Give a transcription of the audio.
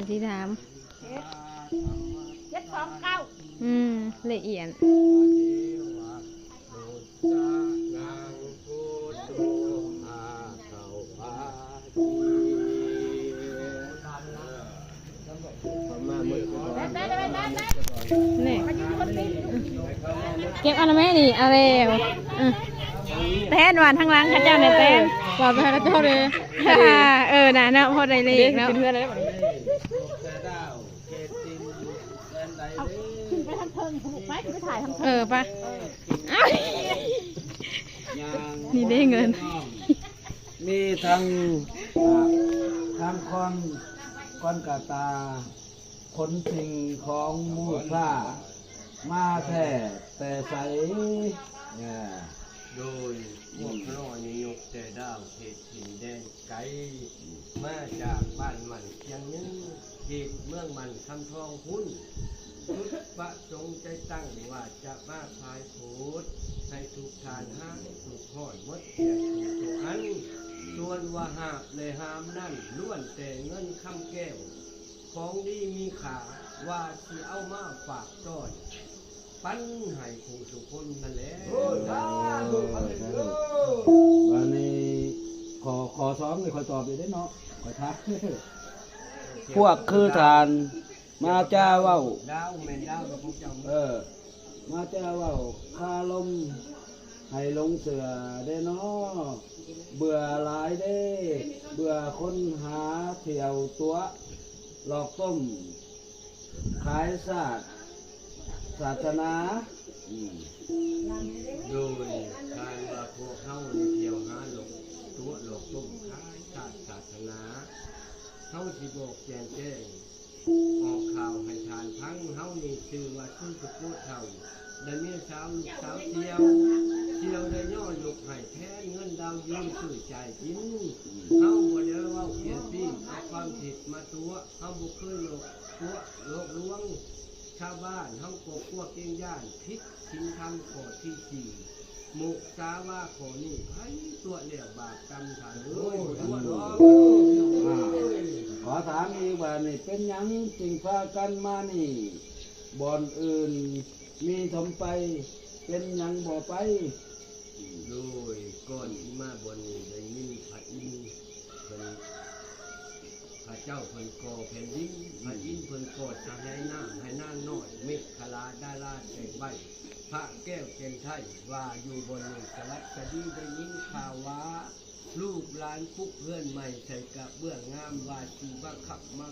ທີ່ຖາມ ເຈັດສອງເກົ້າ ອືມ ລະອຽດ ນີ້ ເກັບເອົານະແມ່ນີ້ ເອົາແລ້ວ ອື ແຕ່ນວ່າທາງຫຼັງເຂົາເຈົ້ານີ້ແຕ່ນ ວ່າໄປຫາເຂົາເຈົ້າເດ້ ເອີ ນະເນາະ ພໍໄດ້ເລກເນາະ ເອົາ ຂຶ້ນໄປທາງເທິງພຸ້ນ ໄປ ໄປຖ່າຍທາງເທິງ ເອີ ໄປ ນີ້ເດ້ເງິນ ມີທັງ ອ່າ ທັງຄອນ ຄອນກະຕາ ຂົນສິ່ງຂອງມູຊາ ມາແທ້ແຕ່ໃສ? ໂດຍພວກຂ້ານ້ອຍນີ້ຍົກແຕ່ດາວເຂດຖິ່ນແດນໄກ ມາຈາກບ້ານໝັ້ນຄຽງເນີ ເຂດເມືອງໝັ້ນຄຳທອງພຸ້ນ ຈຸດປະສົງໃຈຕັ້ງວ່າຈະມາຂາຍໂພດ ໃຫ້ທຸກທ່ານຮາກທຸກຮ້ອນໝົດແກ່ທຸກໂຕອັນ ສ່ວນວ່າຫາບ ແລະຫາມນັ້ນ ລ້ວນແຕ່ເງິນຄຳແກ້ວ ຂອງດີມີຄ່າ ວ່າຊິເອົາມາຝາກຕ້ອນ ປັນໃຫ້ຜູ້ສູ່ຄົນນັ້ນແຫຼະ. ໂອ້ ສາທຸ ສາທຸ ບັດນີ້ ຂໍ້ ຂໍ້ສອງນີ້ຂ້ອຍຕອບຢູ່ເດ້ເນາະ ຂ້ອຍຖາມ ພວກຄືທ່ານ ມາຈາເວົ້າ ດາວ ແມ່ນດາວຂອງເຈົ້າ ເອີ ມາຈາເວົ້າຄາລົມໃຫ້ຫຼົງເຊື່ອແດ່ນໍ ເບື່ອຫຼາຍເດ້ ເບື່ອຄົນຫາທ່ຽວຕົວະ ຫຼອກຕົ້ມ ຂາຍຊາດສາສະໜາ ອືມ ໂດຍ ທ່ານວ່າພວກເຮົານີ້ທ່ຽວຫາຫຼອກຕົວະ ຫຼອກຕົ້ມ ຂາຍຊາດສາສະໜາ ເຮົາຊິບອກແຈ້ງແຈ້ງ ອອກຂ່າວໃຫ້ທ່ານຟັງ ເຮົານີ້ຊື່ວ່າສຸສະໂກດເຖົ້າ ໄດ້ເມຍສາວລູກສາວສ່ຽວ ສ່ຽວໄດ້ຍໍຍົກໃຫ້ແທນເງິນດາວຢືມຊື້ຈ່າຍກິນ ເຮົາບໍ່ໄດ້ເວົ້າປ່ຽນປີ້ນ ເອົາຄວາມຜິດມາຕົວະ ເຮົາບໍ່ເຄີຍຫຼອກຕົວະຫຼອກລວງຊາວບ້ານ ເຮົາກໍກົວເກງຢ້ານ ຜິດ ສິນທຳຂໍ້ທີສີ່ ມຸສາວາຂໍ້ນີ້ ໃຜຕົວະແລ້ວບາບກຳທ່ານເອີຍ ບໍ່ຕົວະດອກ. ຂໍຖາມອີກວ່ານີ້ ເປັນຫຍັງຈຶ່ງພາກັນມານີ້ ບ່ອນອື່ນມີຖົມໄປ ເປັນຫຍັງບໍ່ໄປ? ໂດຍ ກ່ອນຊິມາບ່ອນນີ້ ໄດ້ຍິນພະອິນເພິ່ນ ພະເຈົ້າເພິ່ນກໍ່ແຜ່ນດິນ ພະອິນເພິ່ນກໍ່ສະໄຫນ້ຳ ໄຫນ້ຳນ້ອຍ ເມກຂະລາດາລາແຈ້ງໄວ້ ພະແກ້ວແກ່ນໄທ ວ່າຢູ່ບ່ອນນີ້ສະຫວັດສະດີ ໄດ້ຍິນຂ່າວວ່າ ລູກຫຼານປຸກເຮືອນໃໝ່ໃສ່ກະເບື້ອງງາມ ວ່າຊິມາຂັບມາ